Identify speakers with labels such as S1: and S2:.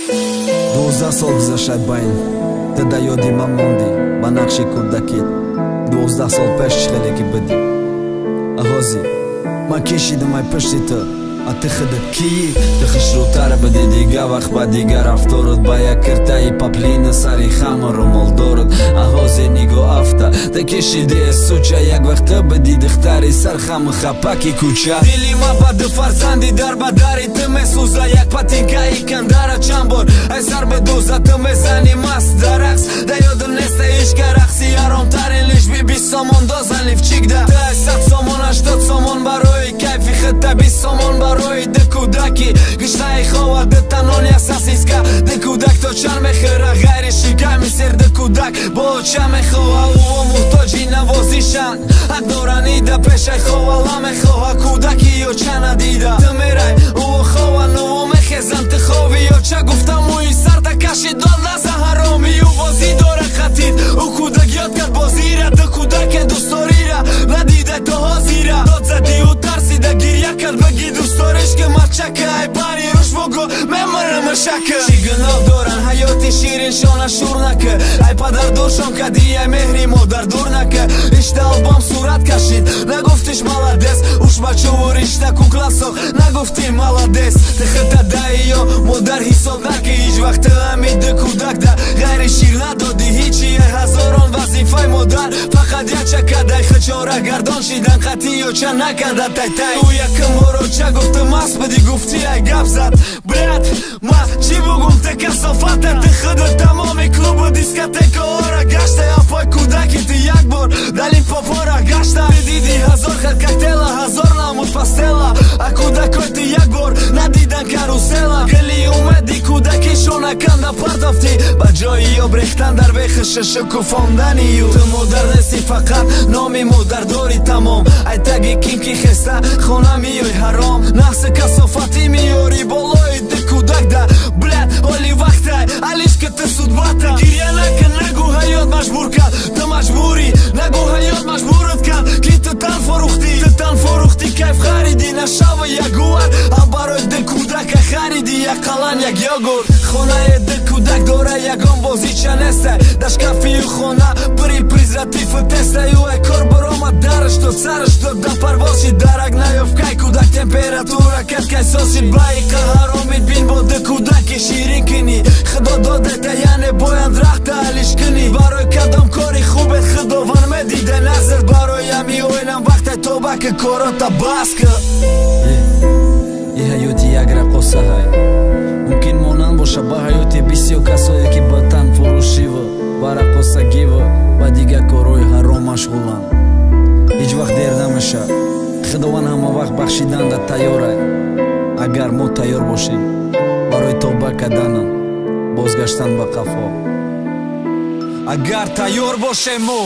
S1: 12 сол гузашт байн. Ту да ёди ман мондӣ ба нақши кӯдакит 12 сол пеш, чӣ хеле ки бидӣ. Ағози ман кишидам ай пишти ту, а ту худат кии? Ту хушрӯтар бидӣ дига вақт, ба дига рафторут, ба як киртаи паплина сари хамру молдорут. Аҳозе нигоҳ афта, ту кишиди суча. Як вақт ту бидӣ духтари сархаму хапаки кӯча. Дили ма ба ду фарзанди дар ба дари ту месӯза. Як патинкаи кандара чанд бор ай сар бедӯза. Ту мезани маст дар рақс, да ёдум неста ишка рақси ҳаромтарин, лишби 20 сомон дозан лифчикда. Ту ай 100 сомон 80 сомон барои кайфи худта, 20 сомон барои ду кӯдаки гишнаи хова, ду танон, як сосиска. Ду кӯдак то чанд мехӯра ғайри шиками сер? Ду кӯдак бо ча мехоҳа? Ӯо муҳтоҷи навозишанд, ҳақ дорани да пешай ховала мехоҳа. Кӯдаки ё ча надида? Ту мерай, ӯо хован, ӯо мехезан, ту хови ё ча гуфта мӯи сарта кашид дод наза ҳароми. Ӯ бозӣ дора қатид, ӯ кӯдак ёд кард бозира. Ду кӯдаке дӯстдорира надида то ҳозира. Дод зади, ӯ тарсида гиря кард. Баги дӯстдориш ки мачака ай бари руш бугу мемирам шака. Чӣ гуноҳ доран? Ҳаёти шириншона шур нака. Ай падар дуршон кади, ай меҳри модар дур нака. Ишта албом сурат кашид, нагуфтиш молодец. Уш бачуву ришта кукла сох, нагуфти молодец. Ту хита даиё модар ҳисоб наки ҳеҷ вақт. Ту ҳами ду кӯдак да ғайри шир надодӣ ҳичи. Ай ҳазорон вазифаи модар фақат якча кадай хичора гардон шидан қатъи ё ча накарда тай-тай. Ӯ якум боро ча гуфту маст бидӣ, гуфтӣ ай гап зад. Брат, ма чӣ бугум? Ту касофата, ту худат тамоми клубу дискотекаҳоро гашта. Апой кӯдаки ту як бор дар Лимпопора гашта. Диди ҳазор хел коктейла, ҳазор намуд пастела, а кӯдакои ту як бор надидан карусела. Гили умеди кӯдакишона канда партофтӣ ба ҷои об рехтан дар бехиша шукуфондани ю. Ту модар нестӣ, фақат номи модар дорӣ, тамом. Ай таги ким ки хеста хона миёй, ҳаром нафси касофатӣ меёрӣ болои ду кӯдак да. Блядь, ҳоли вақтай алишка ту судьба та. Гиря накун, нагӯ ҳаёт маҷбур кард. Ту маҷбурӣ, нагӯ ҳаёт маҷбурат кард, ки ту тан фурӯхтӣ. Ту тан фурӯхтӣ, кайф харидӣ, нашава ягуар, а барои ду кӯдака харидӣ як қалан, як йогурт. Хонаи ду кӯдак дора ягон бозича неста. Дар шкафию хона пири презервативу теста. Ю ай кор баромад, дараш дод, сараш дод, да парвози дарак наёфт. Кай кӯдак температура кард, кай сосид баи қаҳаромид бин бо ду кӯдаки ширин кунӣ. Худо додета, яъне бояд рахта алиш кунӣ. Барои кадом кори хубет Худованд медида назр? Барои ами оилам вақте тоба ки корота бас ки.
S2: И ҳаёти як раққосаҳай мумкин монанд боша ба ҳаёти бисёр касое, ки ба танфурӯшиву ба раққосагиву ба дигар корҳои ҳаром машғуланд. Ҳеҷ вақт дер намешавад. Худованд ҳама вақт бахшиданда тайёрай, агар мо тайёр бошем барои тобба кардану бозгаштан ба қафо, агар тайёр бошем мо.